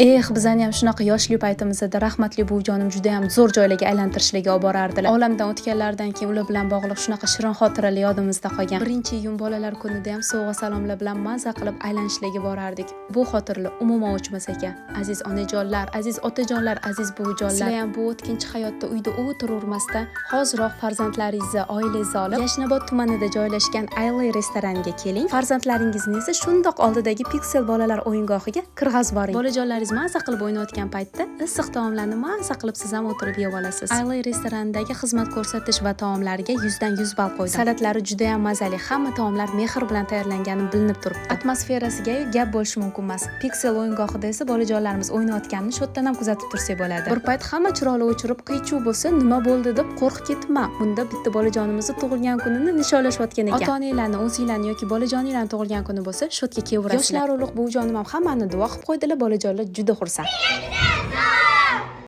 Eh, bizani ham shunaqa yoshli paytimizda rahmatli buvijonim juda ham zo'r joylarga aylantirishlarga olib borardilar. Olamdan o'tganlaridan keyin ular bilan bog'liq shunaqa shirin xotiralar yodimizda qolgan. 1-iyun bolalar kunida ham sovg'a salomlar bilan maza qilib aylanishlarga borardik. Bu xotiralar umuman o'chmas ekan. Aziz onajonlar, aziz otajonlar, aziz buvijonlar, sizlar ham bu o'tkinchi hayotda uyda o'tiravermasdan hoziroq farzandlaringizni, oilangizni olib Yashnobod tumanida joylashgan Aylay restoraniga keling. Farzandlaringizni esa shundoq oldidagi Pixel bolalar o'yingohiga kirg'azib boring. Bolajonlaringiz maza qilib o'ynayotgan paytda issiq taomlarni maza qilib siz ham o'tirib yeb olasiz. Aylay restoranidagi xizmat ko'rsatish va taomlariga 100 dan 100 ball qo'ydim. Salatlari juda ham mazali, hamma taomlar mehr bilan tayyorlangani bilinib turibdi. Atmosferasiga gap bo'lishi mumkin emas. Pixel o'yingohida esa bolajonlarimiz o'ynayotganini shu yerdan ham kuzatib tursak bo'ladi. Bir payt hamma chiroqlar o'chirib, qiy-chuv bo'lsa, nima bo'ldi deb qo'rqib ketibman. Bunda bitta bolajonimizni tug'ilgan kunini nishonlashayotgan ekan. Ota onanglarni, o'zinglarni yoki bolajoninglarni tug'ilgan kuni bo'lsa, shu yerga kelaverasizlar. Yoshlar ulug' buvijonim ham hammani duo qilib qo'ydilar, bolajonlar juda xursand.